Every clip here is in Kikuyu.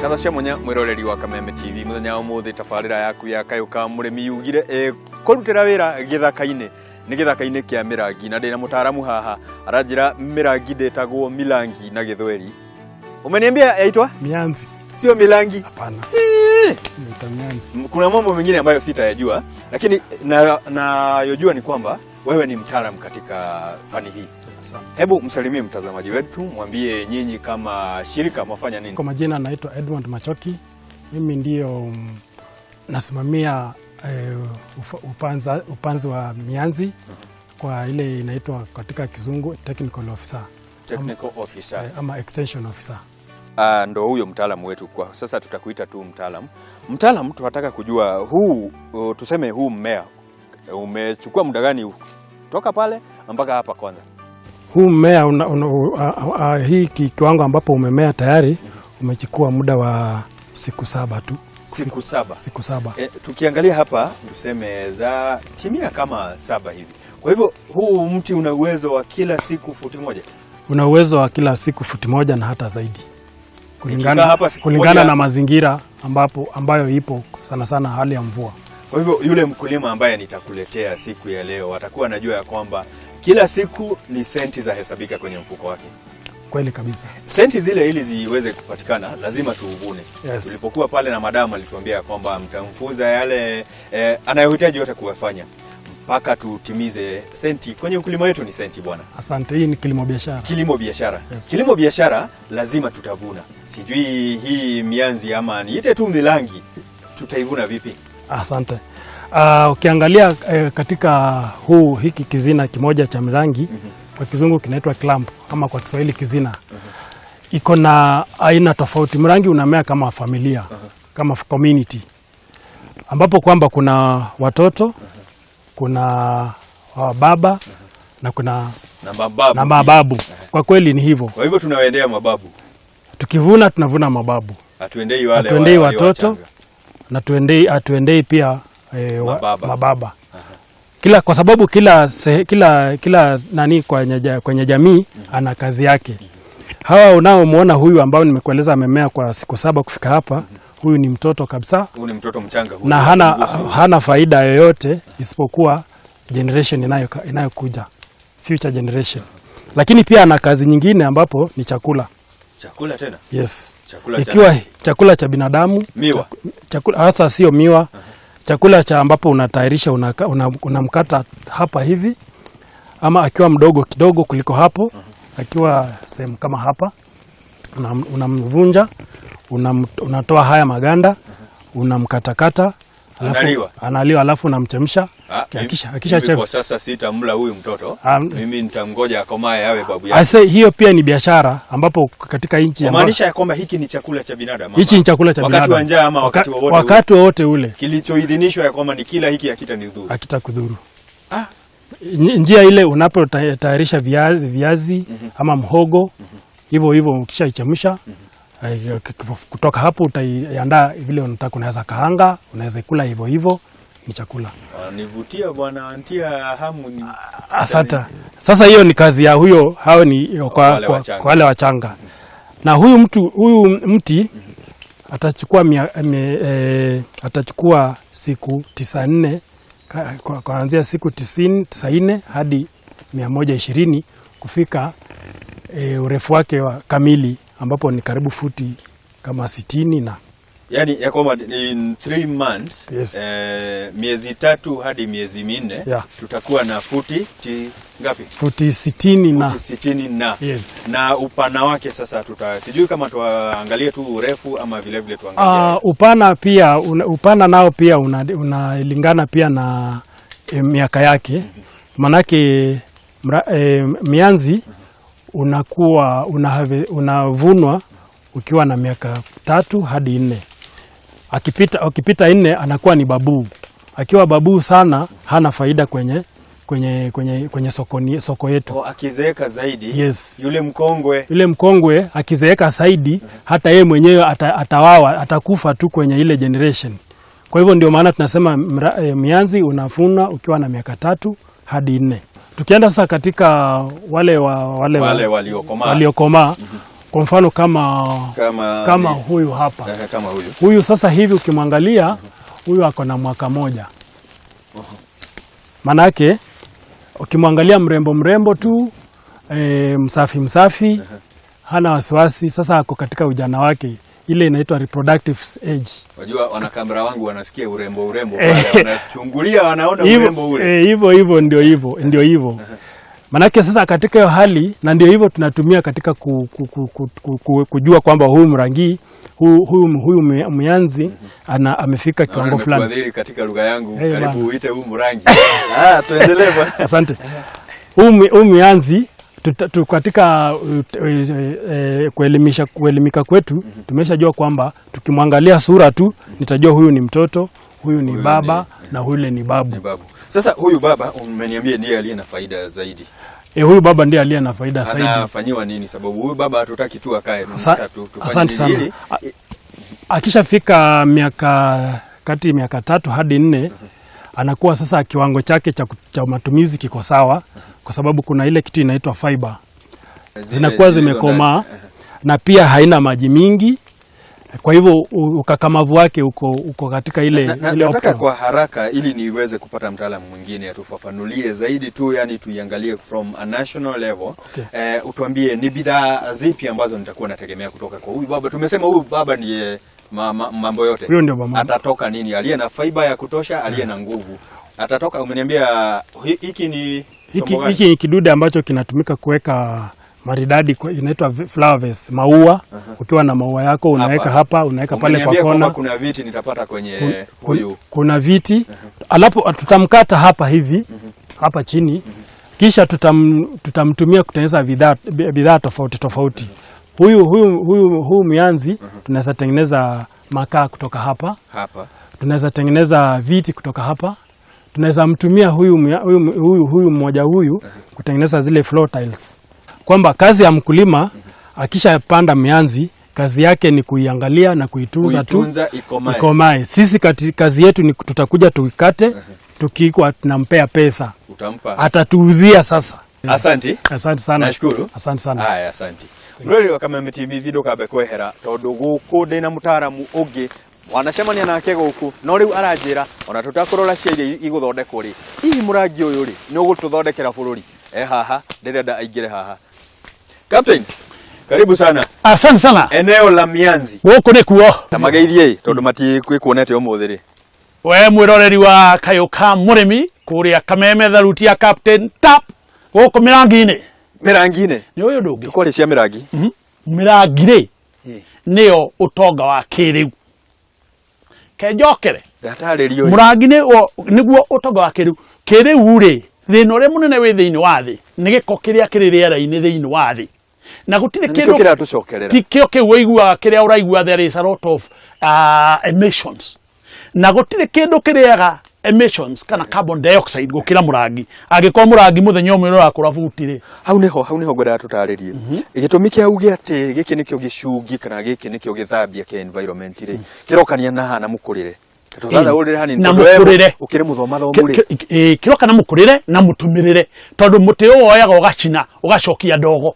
Ngatho cia mwanya mwiroreri wa Kameme TV, muthenya wa umuthi tabarĩra yaku ya Kayũ ka Mũrĩmi yugire kũrutĩra wĩra gĩthaka-inĩ, nĩ gĩthaka-inĩ kĩa mĩrangi, na ndĩna mũtaaramu haha aranjĩra mĩrangi ndĩtagwo milangi na Gĩthweri. Umeniambia yaitwa Mianzi. Sio milangi? Hapana. Inaitwa mianzi. Kuna mambo mengine ambayo sitayajua, lakini nayojua ni kwamba wewe ni mtaalamu katika fani hii. Asante. Hebu msalimie mtazamaji wetu, mwambie nyinyi kama shirika mwafanya nini? Kwa majina naitwa Edmond Machoki. Mimi ndio nasimamia upanzi wa mianzi kwa ile inaitwa katika Kizungu technical officer. Technical officer. Ama extension officer. Ndo huyo mtaalamu wetu kwa sasa, tutakuita tu mtaalamu. Mtaalamu, tunataka kujua huu tuseme huu mmea umechukua muda gani toka pale mpaka hapa kwanza? Huu mmea hii kiwango ambapo umemea tayari umechukua muda wa siku 7 tu. Siku 7. Siku 7. Tukiangalia hapa tuseme za timia kama 7 hivi. Kwa hivyo huu mti una uwezo wa kila siku futi 1? Una uwezo wa kila siku futi 1 na hata zaidi. Nikikaa hapa siku Kulingana moja na mazingira ambayo ipo, sana sana hali ya mvua. Kwa hivyo yule mkulima ambaye nitakuletea siku ya leo atakuwa anajua ya kwamba kila siku ni senti za hesabika kwenye mfuko wake. Kweli kabisa. Senti zile ili ziweze kupatikana lazima tuuvune. Tulipokuwa pale na madamu alituambia kwamba mtamfuza yale anayohitaji yote kuwafanya mpaka tutimize senti. Kwenye ukulima wetu ni senti bwana. Asante, hii ni kilimo biashara. Kilimo biashara. Kilimo biashara lazima tutavuna. Sijui hii mianzi ama niite tu milangi tutaivuna vipi? Asante. Ukiangalia katika hiki kizina kimoja cha milangi, kwa Kizungu kinaitwa clump ama kwa Kiswahili kizina. Iko na aina tofauti. Mrangi unamea kama familia, kama community, ambapo kwamba kuna watoto, kuna baba, na kuna na mababu. Na mababu. Kwa kweli ni hivyo. Kwa hivyo tunawaendea mababu. Tukivuna tunavuna mababu. Hatuendei wale Hatuendei walio watoto. wachanga. Na hatuendei pia Mababa. mababa. Kila, kwa sababu kila sehe, kila, kila nani kwenye kwenye jamii ana kazi yake. Hawa unaomuona huyu ambao nimekueleza amemea kwa siku 7 kufika hapa, huyu ni mtoto kabisa. Huyu ni mtoto mchanga huyu. Na Mguso. hana faida yoyote isipokuwa generation inayokuja, future generation. Lakini pia ana kazi nyingine ambapo ni chakula. Chakula tena? Yes. Chakula cha Ikiwa chakula cha binadamu, Miwa. Chakula hasa sio miwa. Chakula cha ambapo unatayarisha, unamkata hapa hivi ama akiwa mdogo kidogo kuliko hapo, akiwa sehemu kama hapa, unamvunja, unatoa haya maganda, unamkatakata, alafu Analiwa. analiwa, alafu unamchemsha. Akisha Mimi chemka. kwa sasa sitamla huyu mtoto. Mimi nitamgoja akomae awe babu yake. Ase, hiyo pia ni biashara ambapo katika nchi Kwa ambapo maanisha ya kwamba hiki ni chakula cha binadamu. Hichi ni chakula cha Wakati wa binadamu. njaa ama wakati wowote ule. Wakati wowote ule. Kilichoidhinishwa ya kwamba ni kila hiki hakitanidhuru. Hakitakudhuru. Njia ile unapotayarisha viazi ama mhogo, hivyo hivyo ukishaichemsha, kutoka hapo utaiandaa vile unataka, unaweza kaanga, unaweza kula hivyo hivyo, ni chakula. Nivutia bwana, antia hamu ni Asante. Sasa hiyo ni kazi ya huyo, hao ni Wale wachanga. kwa wale wachanga. Na huyu mti atachukua atachukua siku 94, kuanzia siku 94 hadi 120 kufika urefu wake wa kamili ambapo ni karibu futi kama 60 na Yaani ya kwamba in 3 months, miezi 3 hadi miezi 4, tutakuwa na futi ngapi? Futi 60 na. Futi 60 na. Yes. Na upana wake sasa sijui kama tuangalie tu urefu ama vile vile tuangalie. Upana pia, upana nao pia unalingana pia na miaka yake. Manake mianzi unavunwa ukiwa na miaka 3 hadi 4. Akipita 4 anakuwa ni babu. Akiwa babu sana hana faida kwenye soko yetu. Oh, akizeeka zaidi, Yes. yule mkongwe. Yule mkongwe akizeeka zaidi, hata yeye mwenyewe atawawa, atakufa tu kwenye ile generation. Kwa hivyo ndio maana tunasema mianzi unavuna ukiwa na miaka 3 hadi 4. Tukienda sasa katika wale Wale waliokomaa. waliokomaa, Kwa mfano kama, Kama, kama huyu hapa. Kama huyu. Huyu sasa hivi ukimwangalia huyu ako na mwaka moja. Manake ukimwangalia mrembo mrembo tu, msafi msafi, hana wasiwasi. Sasa ako katika ujana wake, ile inaitwa reproductive age. Wajua wanakamera wangu wanasikia urembo urembo pale, wanachungulia wanaona urembo ule. Hivyo hivyo ndio hivyo ndio hivyo. Manake sasa katika hiyo hali, na ndio hivyo tunatumia katika kujua kwamba huyu mrangi huyu myanzi amefika Naona kiwango fulani. nimekuadhiri katika lugha yangu, Eh, karibu bana. uite huu mrangi. Tuendelee bwana. Asante. Huu mianzi katika kuelimika kwetu tumeshajua kwamba tukimwangalia sura tu nitajua huyu ni mtoto, huyu ni Huyu baba na huyu ni babu. Ni babu. Sasa huyu baba umeniambia ndiye aliye na faida zaidi. Huyu baba ndiye aliye na faida zaidi. Anafanyiwa nini? Sababu huyu baba hatutaki tu akae, tunataka tufanye Asante nini sana. ili Akishafika miaka kati miaka 3 hadi 4 anakuwa sasa kiwango chake cha matumizi kiko sawa, kwa sababu kuna ile kitu inaitwa fiber zinakuwa zilizo zimekomaa ndani. na pia haina maji mingi, kwa hivyo ukakamavu wake uko katika ile, ile Nataka optimum. kwa haraka ili niweze kupata mtaalamu mwingine atufafanulie zaidi tu, yani tuiangalie from a national level. Okay. Utuambie ni bidhaa zipi ambazo nitakuwa nategemea kutoka kwa huyu baba. Tumesema huyu baba ndiye mambo yote. Huyo ndio mama. Atatoka nini? Aliye na fiber ya kutosha, aliye na nguvu. Atatoka, umeniambia hiki ni Hiki, chombo gani? hiki ni kidude ambacho kinatumika kuweka maridadi, inaitwa flower vase, maua. Ukiwa na maua yako unaweka hapa, unaweka pale kwa Umeniambia kwamba kona. kuna viti nitapata kwenye huyu. Kuna viti alafu tutamkata hapa hivi hapa chini, kisha tutamtumia kutengeneza bidhaa tofauti tofauti. Huyu mianzi tunaweza tengeneza makaa kutoka hapa, Hapa. tunaweza tengeneza viti kutoka hapa, tunaweza mtumia huyu mmoja huyu kutengeneza zile floor tiles, kwamba kazi ya mkulima akishapanda mianzi kazi yake ni kuiangalia na kuitunza tu Kuitunza ikomae. ikomae. Sisi kazi yetu ni tutakuja tuikate, tukiikwa tunampea pesa, Utampa. atatuuzia sasa. Asante. Asante sana. Nashukuru. Asante sana. Aya, asante. Mwiroreri wa Kameme TV ndukambe kwehera tondu guku ndina mutaramu ungi wanacemania nake guku no riu aranjira ona tutakũrora cia iria igũthondekwo rĩ, hihi mũrangi ũyũ rĩ nĩ ũgũtũthondekera bũrũri? E haha ndĩrenda aingĩre haha. Captain, karibu sana. Asante sana. Eneo la Mianzi. Gũkũ nĩkuo. Ta mageithie tondu matikwĩkuonete ũmũthĩ rĩ. We mwĩroreri wa Kayũ ka Mũrĩmi kũrĩa Kameme, tharuti ya Captain Tap gũkũ mĩrangi-inĩ. Mĩrangi-inĩ. Nĩ ũyũ ũndũ ũngĩ. Kwarĩ cia mĩrangi. Mĩrangi rĩ Ĩ. nĩyo ũtonga wa kĩrĩu. Kenjokere. Ndatarĩrio. Mũrangi nĩguo ũtonga wa kĩrĩu. Kĩrĩu rĩ, thĩna ũrĩa mũnene wĩ thĩinĩ wa thĩ nĩ gĩko kĩrĩa kĩrĩ rĩera-inĩ thĩinĩ wa thĩ, na gũtirĩ Na nĩkĩo kĩndũ kĩratũcokerera. Ti kĩo kĩu ũiguaga, kĩrĩa ũraigua, there is a lot of emissions, na gũtirĩ kĩndũ kĩrĩaga emissions kana carbon dioxide gũkĩra mũrangi. Angĩkorwo mũrangi mũthenya ũmwe ũrakũra buti rĩ. Hau niho ngwendaga tũtarĩrie gĩtũmi kĩa uge atĩ gĩkĩ nĩkĩo gĩcungi kana gĩkĩ nĩkĩo gĩthambia kĩa environment rĩ, kĩrokania na hana mũkũrĩre. Tũthathaũrĩre hanini Na tondũ we mũkũrĩre. ũkĩrĩ mũthomathomu rĩ. Kĩroka na mũkũrĩre na mũtũmĩrĩre, tondũ mũtĩ ũyũ woyaga ũgacina ũgacokia ndogo.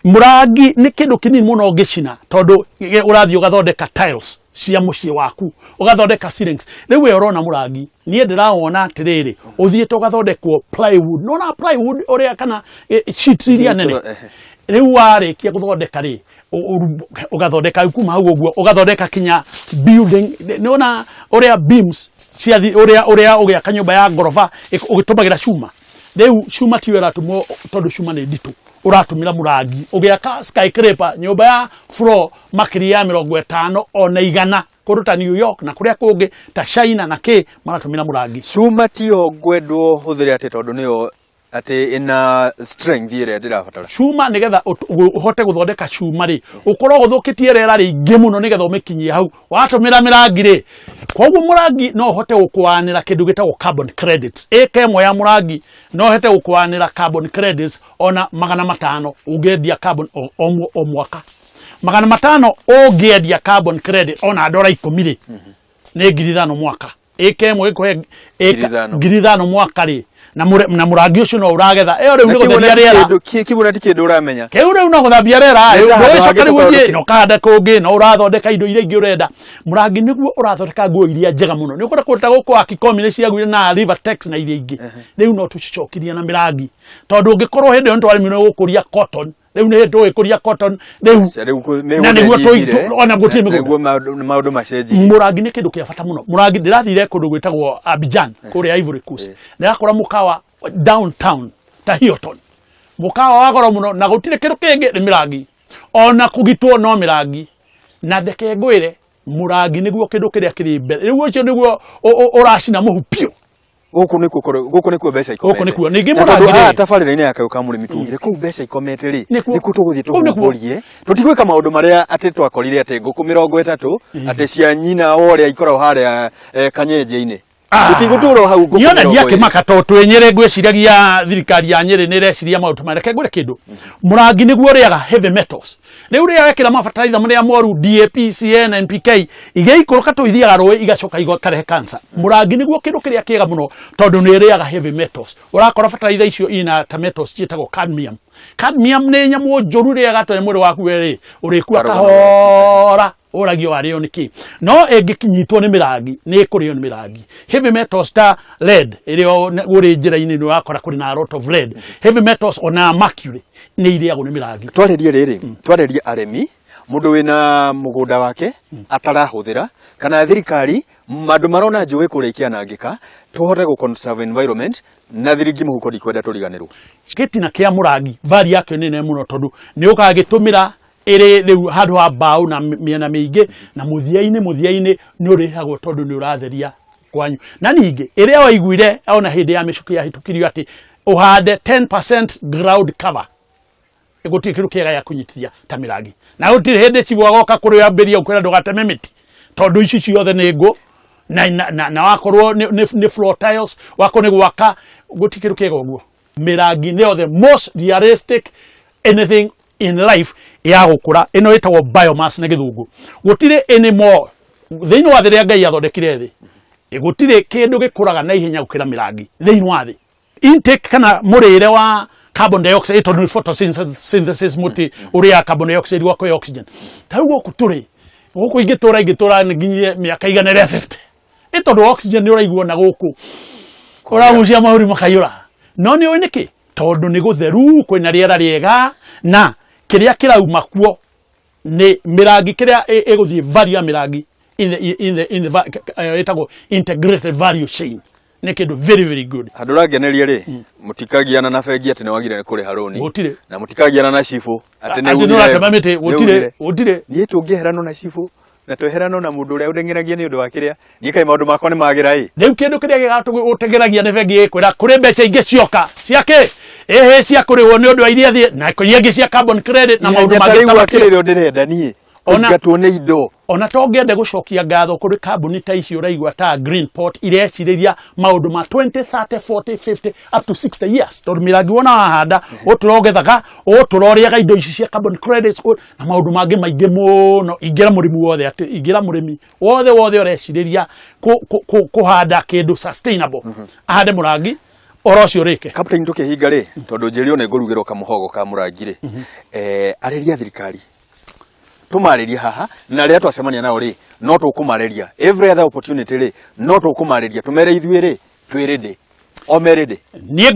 Mũrangi nĩ kĩndũ kĩnini mũno ũngĩcina, tondũ ũrathiĩ ũgathondeka tiles cia mũciĩ waku, ũgathondeka ceilings. Rĩu we ũrona mũrangi, niĩ ndĩrawona atĩrĩrĩ, ũthiĩte ũgathondekwo plywood, nona plywood ũrĩa kana sheets iria nene. Rĩu warĩkia gũthondeka rĩ, ũgathondeka kuma hau ũguo, ũgathondeka kinya building, nĩwona ũrĩa beams ciathi, ũrĩa ũgĩaka nyũmba ya ngoroba ũgĩtũmagĩra cuma. Rĩu cuma tiyo ĩratũmwo, tondũ cuma nĩ nditũ, ũratũmĩra mũrangi. Ũgĩaka skyscraper, nyũmba ya floor makĩria ya 50 ona 100, kũndũ ta New York na kũrĩa kũngĩ ta China na kĩ, maratũmĩra mũrangi. Cuma tiyo ngwendwo hũthĩre atĩ tondũ nĩyo atĩ ĩna strength ĩrĩa ndĩrabatara? Cuma, nigetha ũhote gũthondeka cuma rĩ, ũkorwo ũthũkĩtie rĩera rĩingĩ mũno nĩgetha ũmĩkinyie hau. Watũmĩra mĩrangi rĩ, koguo mũrangi no ũhote gũkũanĩra kĩndũ gĩtagwo carbon credits. Ĩka ĩmwe ya mũrangi no ũhote gũkũanĩra carbon credits ona 500 ũngĩendia carbon o mwaka. 500 ũngĩendia carbon credit ona $10 rĩ, nĩ 5,000 mwaka. Ĩka ĩmwe ĩkũhe 5,000. 5,000 mwaka rĩ, Na mũrangi ũcio no ũragetha ĩyo rĩu Na nĩ kĩu gũtheria ona ti rĩera. kĩu ona ti kĩndũ ũramenya. Kĩu rĩu no gũthambia rĩera. Nĩ ta handũ Ũgĩcoka hangĩ rĩu tũkorwo ũthiĩ na ũkahanda kũngĩ, no ũrathondeka indo iria ingĩ ũrenda. Mũrangi nĩguo ũrathondeka nguo iria njega mũno. Nĩ ũkũrora kũndũ ta gũkũ Akikomi nĩ ciagũire na Rivertex na iria ingĩ. Rĩu no tũcicokirie na mĩrangi, tondũ ũngĩkorwo hĩndĩ ĩyo nĩ twaremirwo nĩ gũkũria cotton, rĩu nĩ hĩndĩ tũgĩkũria cotton rĩu. Rĩu Na mĩgũnda nĩguo ĩnyihire, ona gũtirĩ na mĩgũnda. Nĩguo maũndũ macenjirie. Mũrangi nĩ kĩndũ kĩa bata mũno. Mũrangi, ndĩrathire kũndũ gwĩtagwo Abidjan kũrĩa Ivory Coast, ndĩrakora mũkawa downtown ta Hilton, mũkawa wa goro mũno, na gũtirĩ kĩndũ kĩngĩ, nĩ mĩrangi. Ona kũgitwo no mĩrangi. Na ndeke ngwĩre, mũrangi nĩguo kĩndũ kĩrĩa kĩrĩ mbere rĩu. Ũcio nĩguo ũracina mũhu piũ. Gũkũ nĩkuo mbeca ikomete. Gũkũ nĩkuo. Ningĩ Na tondũ mũrangi haha rĩ- tabarĩra-inĩ ya Kayũ ka Mũrĩmi tugire kũu mbeca ikomete rĩ, Nĩkuo. nĩkuo tũgũthiĩ Kũu nĩkuo. tũhumbũrie. Tũtigwĩka maũndũ marĩa atĩ twakorire atĩ ngũkũ 30 atĩ cia nyina wa ũrĩa ikoragwo harĩa kanyenje-inĩ. Tũtigũtũra o hau ngũkũ Niona 20. ndiakĩmaka tondũ twĩ Nyĩrĩ, ngwĩciragia thirikari ya Nyĩrĩ nĩ ĩreciria maũndũ maya. Reke ngwĩre kĩndũ, mũrangi nĩguo ũrĩaga heavy metals. Rĩu rĩrĩa wekĩra mabataraitha marĩa moru, DAP, CN, NPK, igĩikũrũka tũ ithiaga rũĩ, igacoka ikarehe cancer. Mũrangi nĩguo kĩndũ kĩrĩa kĩega mũno tondũ nĩ ĩrĩaga heavy metals. Ũrakora bataraitha icio ina ta metals ciĩtagwo cadmium. Cadmium nĩ nyamũ njũru, rĩrĩa ĩgatonya mwĩrĩ waku werĩ ũrĩkua Karũgano. Kahora ũragio warĩo nĩ kĩ, no ĩngĩkinyitwo nĩ mĩrangi, nĩ ĩkũrĩo nĩ mĩrangi. Heavy metals ta lead ĩrĩa ũrĩ njĩra-inĩ nĩ ũrakora kũrĩ na a lot of lead, heavy metals ona mercury nĩ irĩagwo nĩ mĩrangi. Twarĩrie rĩrĩ, twarĩrie arĩmi, mũndũ wĩna mũgũnda wake atarahũthĩra, kana thirikari, andũ marona njũĩ kũrĩa ikĩanangĩka, tũhote gũ conserve environment na thiringi mũhuko, ndikwenda tũriganĩrwo. Gĩtina kĩa mũrangi value yakĩo nĩ nene mũno, tondũ nĩ ũgagĩtũmĩra ĩrĩ rĩu handũ ha mbaũ na mĩena mĩingĩ, na mũthia-inĩ nĩ ũrĩhagwo tondũ nĩ ũratheria kwanyu. Na ningĩ ĩrĩa waiguire ona hĩndĩ ya mĩcuki yahĩtũkirio atĩ ũhande 10% ground cover, gũtirĩ kĩndũ kĩega gĩa kũnyitithia ta mĩrangi. Na gũtirĩ hĩndĩ cibũ agoka kũrĩ ambĩrĩria gũkwĩra ndũgateme mĩtĩ, tondũ ici ciothe nĩ ngũ na wakorwo nĩ floor tiles, wakorwo nĩ gwaka, gũtirĩ kĩndũ kĩega ũguo. Mĩrangi nĩyo the most realistic anything in life ya gũkũra. Ĩno ĩtagwo biomass na gĩthũngũ. Gũtirĩ anymore thĩinĩ wa thĩ rĩrĩa Ngai athondekire thĩ, gũtirĩ kĩndũ gĩkũraga na ihenya gũkĩra mĩrangi thĩinĩ wa thĩ. Intake kana mũrĩre wa carbon dioxide, tondũ nĩ photosynthesis, mũtĩ ũrĩaga carbon dioxide ũgakoya oxygen. Ta rĩu gũkũ tũrĩ gũkũ, ingĩtũra nginyie mĩaka 150, ĩ tondũ oxygen nĩ ũraigua na gũkũ ũragucia mahũri makaiyũra. No nĩ ũĩ nĩkĩ? Tondũ nĩ gũtheru, kwĩna rĩera rĩega, na kĩrĩa kĩrauma kuo nĩ mĩrangi. Kĩrĩa ĩgũthiĩ value ya mĩrangi in the ĩtagwo integrated value chain, nĩ kĩndũ very very good. Handũ ũrangeneria rĩ, mũtikagiana na bengi atĩ nĩ wagire nĩ kũrĩha rũni. Gũtirĩ. Na mũtikagiana na cibũ atĩ nĩ atĩ nĩ ũratema mĩtĩ, gũtirĩ. Nĩ Gũtirĩ. Niĩ tũngĩeheranwo na cibũ na tweheranwo na mũndũ ũrĩa ũndeng'eragia nĩ ũndũ wa kĩrĩa, niĩ kaĩ maũndũ makwa nĩ magĩra ĩ. Rĩu kĩndũ kĩrĩa gĩgatũteng'eragia nĩ bengi ĩkwĩra kũrĩ mbeca ingĩ cioka cia kĩ ĩhĩ cia kũrĩhwo nĩ ũndũ wa iria thiĩ na iria ingĩ cia carbon credit na maũndũ Ihenya ta mangĩ rĩu ta macio. akĩrĩrĩo ndĩrenda niĩ kũingatwo nĩ indo. Ona to ngende gũcokia ngatho kũrĩ kambuni ta ici ũraigua ta Greenport irecirĩria maũndũ ma 20, 30, 40, 50 up to 60 years, tondũ mĩrangi wona wahanda ũtũra ũgethaga, ũtũra ũrĩaga indo ici cia carbon credits na maũndũ mangĩ maingĩ mũno. Ingĩra mũrĩmi wothe atĩ ingĩra mũrĩmi wothe wothe ũrecirĩria kũhanda kĩndũ sustainable ahande mũrangi oro ũcio ũrĩke. Captain, tũkĩhinga rĩ, tondũ njĩrĩo nĩ ngũrugĩrwo kamũhogo ka mũrangi rĩ, arĩria thirikari tũmarĩrie haha, na rĩrĩa twacemania nao rĩ, no tũkũmarĩria every other opportunity rĩ, no tũkũmarĩria tũmere ithuĩ rĩ twĩ ready, o me ready. Niĩ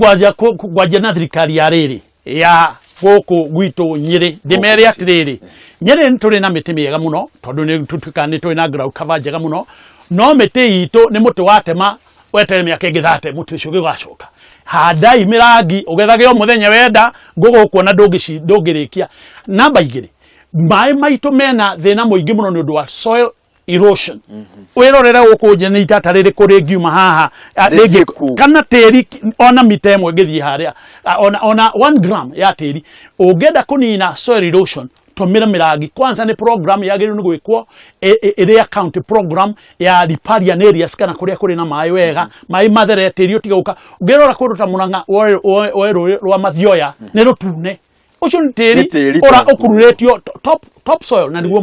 ngwanjia na thirikari ya rĩrĩ ya gũkũ gwitũ Nyĩrĩ, ndĩmere atĩrĩrĩ, Nyĩrĩ nĩ tũrĩ na mĩtĩ mĩega mũno, tondũ nĩ tũtuĩkaga nĩ tũrĩ na ground cover njega mũno, no mĩtĩ itũ nĩ mũtĩ watema wetere mĩaka ĩngĩ 30 mũtĩ ũcio ũgĩgacoka. Handai mĩrangi, ũgethage o mũthenya wenda ngũgũkuona ndũngĩrĩkia. Namba igĩrĩ, maĩ maitũ mena thĩna mũingĩ mũno nĩ ũndũ wa soil erosion. Wĩrorere gũkũ nja nĩ itata rĩrĩkũ rĩngiuma haha Rĩthiĩ rĩngĩ kũ? Kana tĩri ona mita ĩmwe ĩngĩthiĩ harĩa, ona 1 gram ya tĩri. Ũngĩenda kũnina soil erosion, tũmĩra mĩrangi. Kwanza nĩ program yagĩrĩirwo nĩ gwĩkwo ĩrĩ ya county program ya riparian areas, kana kũrĩa kũrĩ na maĩ wega, maĩ mathere, tĩri ũtige gũka. Ũngĩrora kũndũ ta Mũrang'a, woe rũĩ rwa Mathioya, nĩ rũtune. Ũcio nĩ Nĩ tĩri tĩri ũra tongu. Ũkururĩtio top soil na nĩguo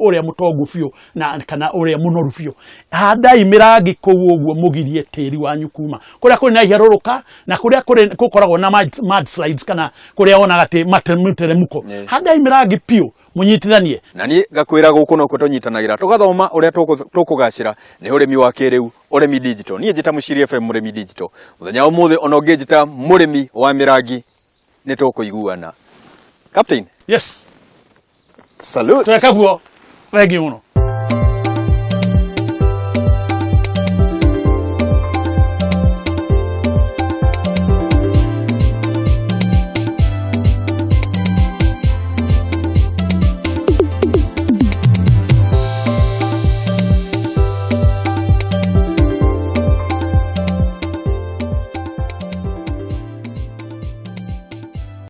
ũrĩa mũtongu biũ na kana ũrĩa mũnoru biũ. Handai mĩrangi kũu ũguo, mũgirie tĩri wanyu kuma kũrĩa kũrĩ na iharũrũka na kũrĩa kũrĩ gũkoragwo na mudslides kana kũrĩa wonaga atĩ mĩteremko. Handai mĩrangi biũ, mũnyitithanie. Na niĩ ngakwĩra gũkũ nokuo tũnyitanagĩra, tũgathoma ũrĩa tũkũgacĩra nĩ ũrĩmi wa kĩrĩu, ũrĩmi digital. Niĩ njĩta Mũciri FM mũrĩmi digital. Mũthenya wa ũmũthĩ ona ũngĩnjĩta mũrĩmi wa mĩrangi, nĩ tũkũiguana. Captain. Yes. Salute. Tweka guo, thengiũ mũno.